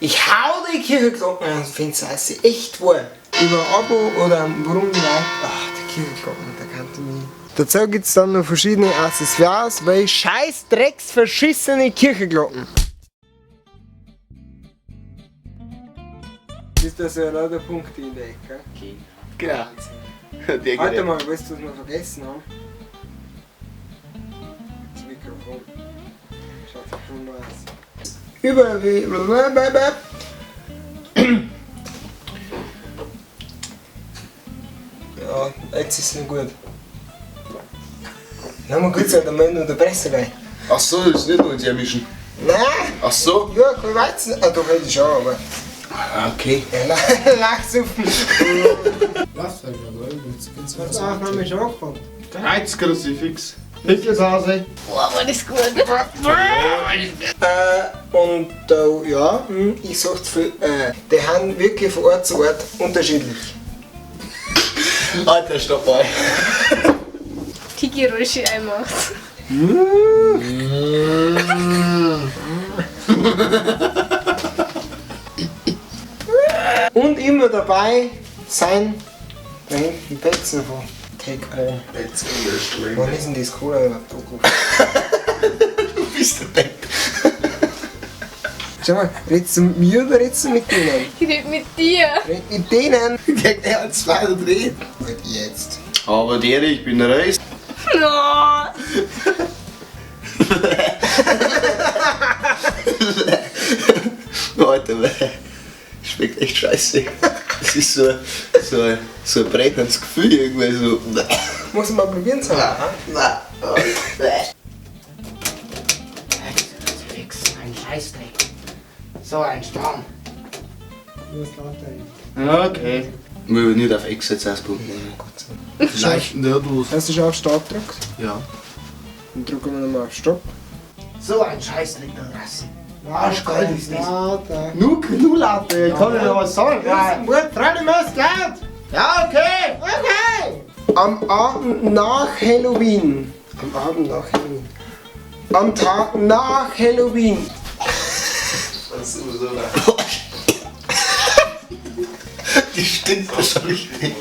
Ich hau die Kirchenglocken ans Fenster, das ist echt wahr. Über ein Abo oder ein warum die Leute. Ach, die Kirchenglocken, da kannte ich mich. Dazu gibt es dann noch verschiedene Accessoires, weil scheiß Drecks verschissene Kirchenglocken. Ist das ja lauter Punkte in der Ecke? Genau. Der Warte mal, weißt du, was wir vergessen haben? Das Mikrofon. Schaut sich schon mal aus. Über. Ja, jetzt ist es nicht gut. Na, mal gut sein, dann müssen wir noch der Presse rein. Ach so, das ist nicht nur ins Mischen. Nein! Ach so. Ja, kein Weizen. Ah, doch, hätte ich schon, aber. Ah, okay. Ja, Lachsuppen. Lass halt mal, oder? Jetzt geht's Hast du auch noch nicht angefangen? Kreuzkruzifix. Pickelshase. Boah, war das gut. Und ja, ich sag zu viel, die haben wirklich von Ort zu Ort unterschiedlich. Alter, stopp mal. Die Geräusche einmacht. Und immer dabei sein, da hinten Petzen von Take Home. Wann ist denn das Cola überhaupt angerufen? Du bist der Depp. Schau mal, redest du mit mir oder redest du mit denen? Ich red mit dir. Red mit denen! Der hat zwei oder drei. Und jetzt. Aber der, ich bin Reis. No. Alter, schmeckt echt scheiße. Das ist so, so, so ein brennendes Gefühl irgendwie so. Muss ich mal probieren sollen? Nein. Fix, ein Scheißdreck. So ein Storm. Okay. Wir wollen nicht auf Ex jetzt ausprobieren. Vielleicht nicht los. Hast du schon auf Start gedrückt? Ja. Dann drücken wir nochmal auf Stopp. So ein Scheißdreck da draußen. Arschkalt ist das. Lauter. Nur lauter, ich kann dir noch was sagen. Ja, freilich muss laut! Ja, okay. Okay! Am Abend nach Halloween. Am Abend nach Halloween. Am Tag nach Halloween. Das ist immer so. Die stinkt wahrscheinlich nicht.